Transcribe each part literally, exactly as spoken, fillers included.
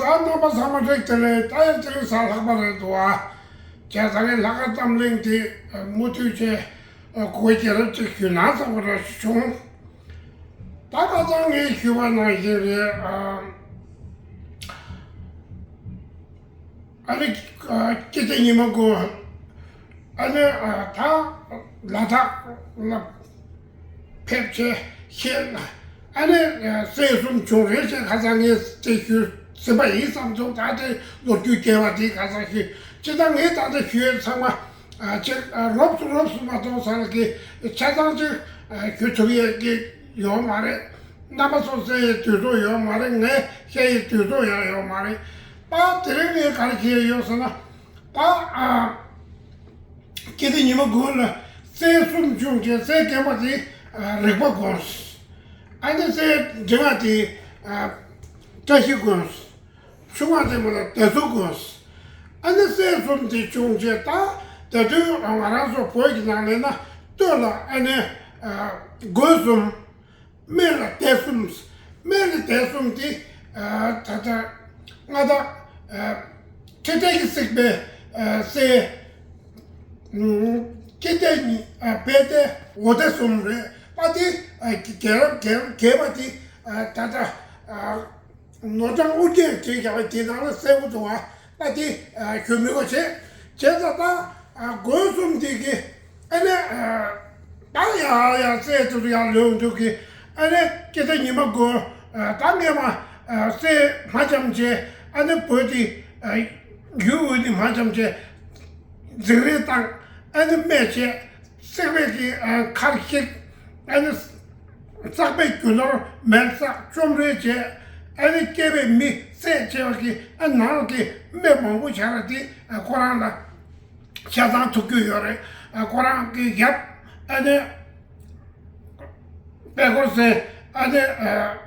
ད་རྣམ་པ་ཚང་མ་བཀྲ་ཤིས་བདེ་ལེགས། ད་ཡང་དེ་རིང་གཟའ་ལྷག་པ་རེད་འདུག་ཨ། བྱས་ཙང་ངས་ལྷག་དཀར་རྩོམ་གླེང་དེ་མུ་མཐུད་བྱས་གོ་སྐབས་རག་ཅིག་ཞུས་ན་བསམ་པ་རེ་བྱུང་། ད་ཁ་སང་ངས་ཞུས་པ་ནང་བཞིན་རེད། ཨ་ནི་སྐྱིད་ལྡེ་ཉི་མ་དགོན། ཨ་ནི་ད་ལ་དྭགས་ལ་ཕེབས་བྱས་ཤེས། ཨ་ནི་སྲས་གསུམ་བྱུང་རེད་ཅེས་ཁ་སང་ངས་དེ་ཞུས་ཟིན་པ་ཡིན་བསམ་སོང་། ད་དེ་ལོ་རྒྱུས་རྒྱས་པ་དེ་ཁ་སང་ཞུས། ཅི་ད་ངས་ད་ལྟ་ཞུས་ཡོད་ཚང་མ་ཅིག་རོབ་ཙམ་རོབ་ཙམ་མ་གཏོང་ས་ལ་གི་ཆ་ཚང་ཅིག་ཞུ་ཐུབ་ཡས་ཀྱི་ཡོད་མ་རེད། རྣམ་པ་ཚོ་གསན་ཡས་དུས་ཚོད་ཡོད་མ་རེད། ངས་བཤད་ཡས་དུས་ཚོད་ཡང་ཡོད་མ་རེད། ད་དེ་རིང་ངས་ག་རེ་བཤད་ཡོད་ཟེར་ན། ད་ཨ་སྐྱིད་ལྡེ་ཉི་མ་དགོན་ལ་སྲས་གསུམ་བྱུང་རྗེས་སྲས་རྒན་པ་དེ་ཨ་རིག་པ་དགོན། ཨ་ནི་སྲས་འབྲིང་བ་དེ་ཨ་བཀྲ་ཤིས་དགོན། ཆུང་བ་དེ་མོ་ལ་ཟླ་ཟུར་དགོན། ཨ་ནི་སྲས་གསུམ་དེ་བྱུང་རྗེས་ད་ད་དུང་ང་རང་ཚོ་བོད་ཀྱི་ནང་ལས་ན་སྟོད་ལ་ཨ་ནི་ཨ་དགོན་གསུམ། སྨད་ལ་སྡེ་གསུམ། སྨད་ལ་སྡེ་གསུམ་དེ་ཨ་ད་ལྟ་མངའ་བདག་ཨ་ཁྲི་བརྟན་གྱིས་གཟིགས་པའི་ཨ་སྲས་ཨ་སྐྱིད་ལྡེ་གཉིས། ཨ་དཔལ་ལྡེ། འོ་ལྡེ་གསུམ་རེད་པ། དེ་ཨ་རྒྱལ་རབས་རྒྱལ་རབས་རྒྱས་པ་དེ་ཨ་ད་ལྟ་ཨ་ནོར་བྱང་ཨོ་རྒྱན་བྲིས་བཞག་པ་དེ་ནང་ལ་གསལ་པོ་འདུག་བ། ད་དེ་ཨ་ཞུ་མི་དགོས་བྱས། བྱས་ཙང་ད་ཨ་དགོན་གསུམ་དེ་གི་ཨ་ནི་ཨ་ད་ཡར་ཡར་སྲས་དེ་ཚོ་ཡར་ལོན་འདུག་གི། ཨ་ནི་སྐྱིད་ལྡེ་ཉི་མ་དགོན་ཨ་ད་སྔས་མ་ཨ་སྲས་མ་འཆམ་བྱས། ཨ་ནི་བོད་དེ་ཨ་ཡུལ་དབུས་དེ་མ་འཆམ་བྱས་འཛིང་རེས་བཏང་། ཨ་ནི་སྨད་བྱས། བསྲེགས་པའི་གི་ཨ་མཁར་བཤིག། ཨ་ནི་བསགས་པའི་རྒྱུ་ནོར་མེར་བསྲེགས་བཅོམ་རེས་བྱས། ཨ་ནི་སྐྱེས་པའི་མི་བསད་བྱས་པ་གི་ཨ་ནང་གི་སྨད་མང་པོ་བྱས་པ་དེ་ཨ་ཁོ་རང་ལ་ཆ་ཚང་ཐུག་རྒྱུ་ཡོད་རེད། ཨ་ཁོ་རང་གི་ཡབ་ཨ་ནི་དཔལ་འཁོར་ཟེར་ཨ་ནི་ཨ་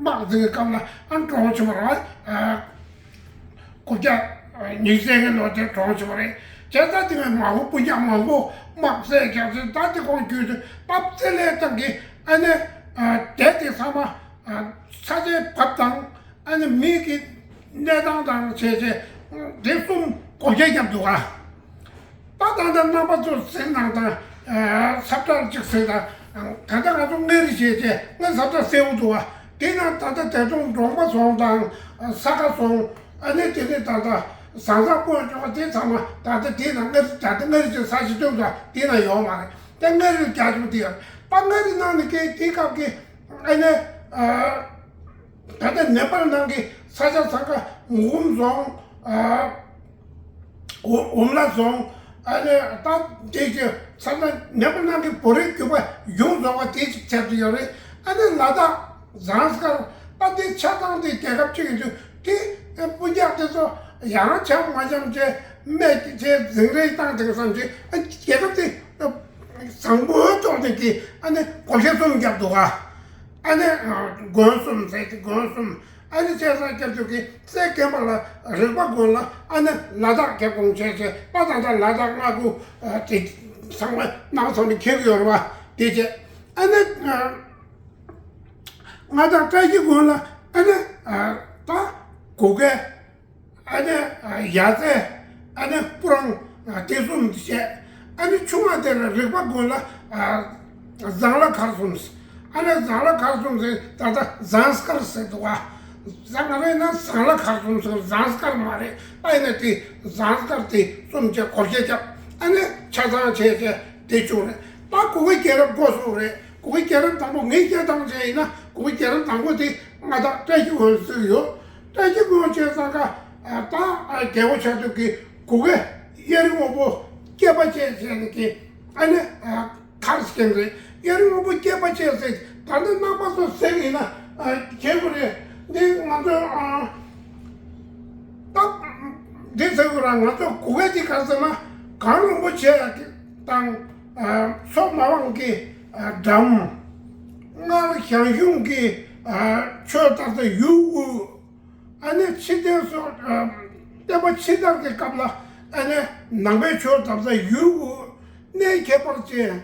དམག་འཛིང་གི་སྐབས་ལ་ཨ་གྲོངས་ཕྱིན་པ་རེད། ཨ་དགུ་བརྒྱ་ཉི་ཤུ་རྩ་ལྔའི་ལོ་དེར་གྲོངས་ཕྱིན་པ་རེད། བྱས་ཙང་དེ་བས་མང་པོ་སྤུན་ཀྱག་མང་པོ་དམག་བསད་རྒྱག་ཚེ། ད་དེ་ཁོང་རྒྱུད་དུ་སྟབས་བདེ་ལས་བཏང་གི་ཨ་ནི་ཨ་དེབ་དེ་ཚང་མ་ཨ་ས་ཆའི་བབ་དང་ཨ་ནི་མི་གི་གནས་སྟངས་དང་བྱས་བྱས་དེབ་གསུམ་སྒོ་འབྱེད་བརྒྱབ་འདུག་ག། ད་ད་ལྟ་རྣམ་པ་ཚོ་གཟིགས་གནང་དང་། ཨ་ཁྱབ་བསྒྲགས་གཅིག་གཟིགས་དང་། ད་ལྟ་ང་ཚོ་མངའ་རིས་བྱས་བྱས་ངས་ཁྱབ་བསྒྲགས་གསལ་པོ་འདུག་བ། དེ་ན་ད་ལྟ་ད་དུང་འབྲོང་པ་རྫོང་དང་ས་དགའ་རྫོང་། ཨ་ནི་དེ་ནས་ད་ལྟ་ཟངས་ཚ་སྤོས་ལྕོག་དེ་ཚང་མ་ད་ལྟ་དེ་ན་མངའ་རིས། ད་ལྟ་མངའ་རིས་ཀྱི་ས་གཞི་སྟོན་ས་དེ་ན་ཡོད་མ་རེད། དེ་མངའ་རིས་རྒྱ་ཁྱོན་དེ་ཡོད། ད་མངའ་རིས་ནང་ནས་ཀྱི་དེ་སྐབས་ཀྱི་ཨ་ནི་ཨ། ད་ལྟ་ནེ་པཱལ་ནང་གི་ས་ཆ་ཚང་ཀ་མུ་ཁུམ་རྫོང་། ཨ་འོ་འོམ་ལ་རྫོང་། ཨ་ནི་ད་དེ་ཅི་ས་ཆ་ནེ་པཱལ་ནང་གི་བོད་རིགས་རྒྱུད་པ་ཡོངས་རྫོགས་པ་དེ་ཅིག་ཆགས་ཀྱི་ཡོད་རེད། ཨ་ནི་ལ་དྭགས་ཟངས་དཀར། ད་དེ་ཆ་ཚང་དེ་རྒྱལ་ཁབ་གཅིག་ཡིན་དུས་དེ་སྤུན་ཀྱག་དེ་ཚོ་ཡང་ཆ་མ་འཆམ་བྱས་སྨད་བྱས་འཛིང་རེས་བཏང་དེང་སང་ཅི་ཨ་རྒྱལ་ཁབ་དེ་བཟང་པོའི་ཐོག་ནས་ཀྱི་ཨ་ནི་སྒོ་འབྱེད་གསུམ་བརྒྱབ་འདུག་ག། ཨ་ནི་དགོན་གསུམ་ཟེར་གྱི་དགོན་གསུམ། ཨ་ནི་བྱས་ཙང་སྐྱབས་འཇུག་གི་སྲས་རྒན་པ་ལ་རིག་པ་དགོན་ལ། ཨ་ནི་ལ་དྭགས་རྒྱབ་ཁུངས་བྱས་བྱས་ད་ད་ལྟ་ལ་དྭགས་མངའ་ཁུལ་དེ་ཚང་མ་རྣམ་པ་ཚང་མས་མཁྱེན་གྱི་ཡོད་རེད་བ། དེ་བྱས་ཨ་ནི་མངའ་བདག་བཀྲ་ཤིས་དགོན་ལ་ཨ་ནི་ད་གུ་གེ། ཨ་ནི་ཡ་རྩེ། ཨ་ནི་སྤུ་རང་། དེ་གསུམ་བྱས། ཨ་ནི་ཆུང་བ་དེ་ལ་རིག་པ་དགོན་ལ་ཟངས་ལ་མཁར་གསུམ། ཨ་ནི་ཟངས་ལ་མཁར་གསུམ་ཟེར་ད་ལྟ་ཟངས་དཀར་ཟེར་འདུག་ག། ཟངས་རེད་ན་ཟངས་ལ་མཁར་གསུམ་ཟེར། ཟངས་དཀར་མ་རེད། ཨ་ནི་དེ་ཟངས་དཀར་དེ་གསུམ་བྱས་སྒོ་འབྱེད་བརྒྱབ། ཨ་ནི་ཆ་ཚང་བྱས་བྱས་དེ་བྱུང་རེད། ད་གུ་གེ་རྒྱལ་རབས་འགོ་བཙུགས་རེད། གུ་གེ་རྒྱལ་རབས་དང་པོ་ངས་བཤད་སྟངས་བྱས་ཡིན་ན་གུ་གེ་རྒྱལ་རབས་དང་པོ་དེ་མངའ་བདག་བཀྲ་ཤིས་དགོན་ཟེར་གྱི་ཡོད། བཀྲ་ཤིས་དགོན་བྱས་ཙང་ཀ་ད་རྒྱལ་པོ་ཆགས་དུས་ཀྱི་གུ་གེ་གཡའ་རི་སྔོན་པོ་སྐྱེས་པ་བྱས་བྱས་ནས་ཀྱི་ཨ་ནི་མཁར་སྐྱེངས་རེད། གཡའ་རི་སྔོན་པོ་སྐྱེས་པ་བྱས་ཟེར། ད་ནི་རྣམ་པ་ཚོ་གཟིགས་ཡིན་ན་མཁྱེན་གྱི་རེད། འདི་ང་ཚོ་ད་འདི་ཟེར་དགོས་ར། ང་ཚོ་གུ་གེ་འདི་ག་ཟེར་ན་གངས་རིན་པོ་ཆེ་དང་། ཨ་མཚོ་མ་དབང་གི་ཨ་འགྲམ། སྔར་ཞང་ཞུང་གི་ཨ་ཆོས་དར་ས་ཡུལ་དབུས། ཨ་ནི་ཕྱི་རྟེན་སོགས་ཨ་བསྟན་པ་ཕྱི་དར་གྱི་སྐབས་ལ་ཨ་ནི་ནང་པའི་ཆོས་དར་ས་ཡུལ་དབུས། གནས་ཁྱད་པར་ཅན།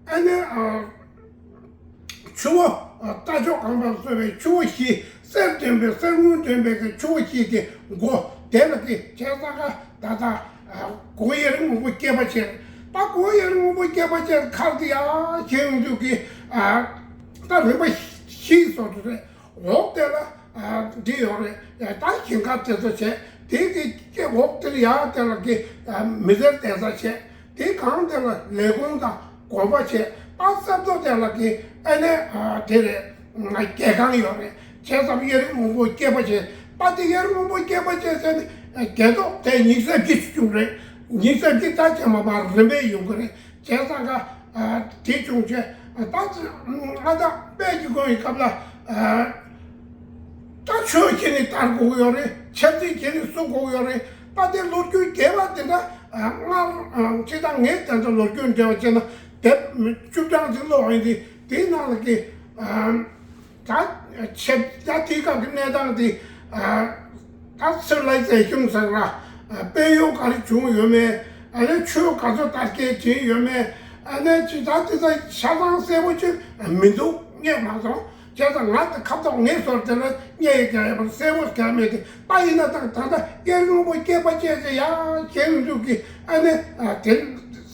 ཨ་ནི་ཨ་ཆུ་བོ་ཨ་རྟ་མཆོག་གང་དང་གསོལ་བའི་ཆུ་བོ་བཞི། ས་ གསེར་ལྡན་པའི་གསེར་དངུལ་ལྡན་པའི་གི་ཕྱུ་པ་ཞིག་གི་མགོ་དེ་ལ་གི་བྱས་ཙང་ཀ་ད་ལྟ་གོ་ཡར་སྔོན་པོ་སྐྱེས་པ་བྱས། ད་གོ་ཡར་སྔོན་པོ་སྐྱེས་པ་བྱས་ཁར་དེ་ཡ་ཞེས་ཡོང་དུས་ཀྱི་ད་རིམ་པ་བཞི་སོགས་དུ་རེད། འོག་དེ་ལ་འདི་ཡོད་རེད། ད་ཞིང་ཁ་དེ་ཚོ་བྱས་དེ་གི་སྐྱེ་འོག་དེ་ལ་ཡ་དེ་ལ་གི་མི་སེར་བསྡད་ས་བྱས། དེ་གང་དེ་ལ་ལས་ཁུངས་དང་དགོན་པ་བྱས། ད་གསར་གཏོད་དེ་ལ་གི་ཨ་ནེ་དེ་རེད། རྒྱལ་ཁང་ཡོད་རེད། བྱས་ཙང་ཡར་སྔོན་པོ་སྐྱེས་པ་བྱས། ད་དེ་ཡར་སྔོན་པོ་སྐྱེས་པ་བྱས་ཟེར་ནས་རྒྱལ་ཐོག་དེ་ཉི་ཤུ་རྩ་བཞི་བྱུང་རེད། ཉི་ཤུ་རྩ་བཞི་ད་བྱས་མ་མ་རིམ་པས་ཡོང་གི་རེད། བྱས་ཙང་ཀ་དེ་བྱུང་བྱས། ད་ང་ད་དཔལ་གྱི་མགོན་ཡི་སྐབས་ལ། ད་ཆོས་ཁྱེད་ནི་དར་དགོས་ཀྱི་ཡོད་རེད། ཆབ་སྲིད་ཁྱེད་ནི་སྲུང་དགོས་ཀྱི་ཡོད་རེད། ད་དེ་ལོ་རྒྱུས་རྒྱས་པ་དེ་འདྲ་སྔར་ཅི་ད་ངས་དེ་འདྲ་ལོ་རྒྱུས་འབྲེལ་བ་བྱས་ན་དེབ་བཅུ་གྲངས་ཅིག་ཀློག་ཡིན་དེ་དེའི་ནང་ལ་གི་ད་ཆབ་ད་དེའི་སྐབས་ཀྱི་གནས་སྟངས་དེ་ད་སི་ལའི་ཛེ་ཤོན་ཟེར་ལ་དཔལ་ཡོན་ག་རེ་བྱུང་ཡོད་མེད། ཨ་ནི་ཆོས་ག་ཚོད་དར་རྒྱས་ཕྱིན་ཡོད་མེད། ཨ་ནི་ཅི་ད་དེ་ད་ཆ་ཚང་གསལ་པོ་ཅིག་མི་འདུག་རྙེད་མ་སོང་། བྱས་ཙང་ང་དང་ཁ་ཐོག་ངས་ཟོར་དེ་ལ་རྙེད་ཡི་ག་ཡོད་པར་གསལ་པོ་ག་མེད་དེ། ད་ཡིན་ན་དང་ད་ལྟ་ཡར་སྔོན་པོ་སྐྱེས་པ་བཅས་ཏེ་ཡང་གཞན་འདུག་གི་ཨ་ནི་དེ་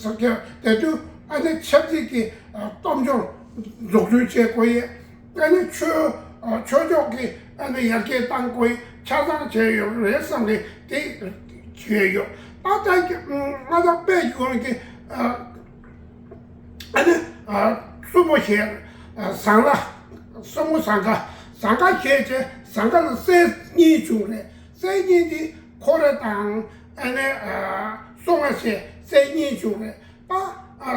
ཟེར་གི་དེ་དུས་ཨ་ནི་ཆབ་སྲིད་ཀྱི་སྟོབས་འབྱོར་འཛུགས་སྐྲུན་བྱེད་དགོས་ཡས། ཨ་ནི་ཆོས་ཆོས་ཕྱོགས་ཀྱི་ཨ་ནི་ཡར་རྒྱས་གཏང་དགོས་ཡས་ཆ་ཚང་བྱས་ཡོད་རེད་བསམ་གི་དེ་བྱས་ཡོད། ད་ལྟ་གི་ང་དང་དཔལ་གྱི་གོང་གི་ཨ་ནི་གསུམ་པོ་བཤད། ཟངས་ལ་གསུམ་པོ་ཟངས་དཀར། ཟངས་དཀར་བཤད་བྱས་ཟངས་དཀར་ལ་སྲས་གཉིས་བྱུང་རེད། སྲས་གཉིས་དེ་ཁོ་རེ་དང་ཨ་ནི་སོ་ལྔ་བྱས་སྲས་གཉིས་བྱུང་རེད། ད་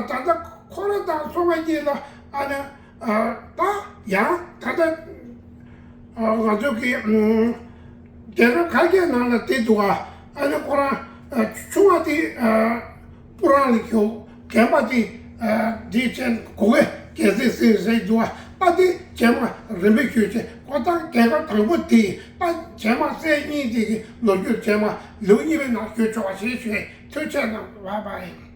ད་ལྟ་ཁོ་རེ་དང་སོ་ལྔ་གཉིས་ལ་ཨ་ནི་ད་ཡང་ད་ལྟ་ང་ཚོ་གི་རྒྱལ་རབས་ཁ་ཤས་ནང་ལ་དེ་འདུག་ཨ། ཨ་ནི་ཁོ་རང་ཆུང་བ་དེ་སྤུ་རང་ལ་ཁྱོད་རྒན་པ་དེ་འདི་ཅན་གོ་བས་རྒྱལ་སྲས་སྲས་ཟེར་འདུག་ཨ། ད་དེ་རྗེས་མ་རིམ་པས་ཞུས་ཚེ་ཁོ་ད་རྒྱལ་ཁབ་དང་པོ་དེ་ད་རྗེས་མ་སྲས་གཉིས་དེ་གི་ལོ་རྒྱུས་རྗེས་མ་ལེའུ་གཉིས་པའི་ནང་ཞུ་ཆོག་ཞེས་ཞུས། ཐུགས་རྗེ་གནང་། བ་བ་ཡིན།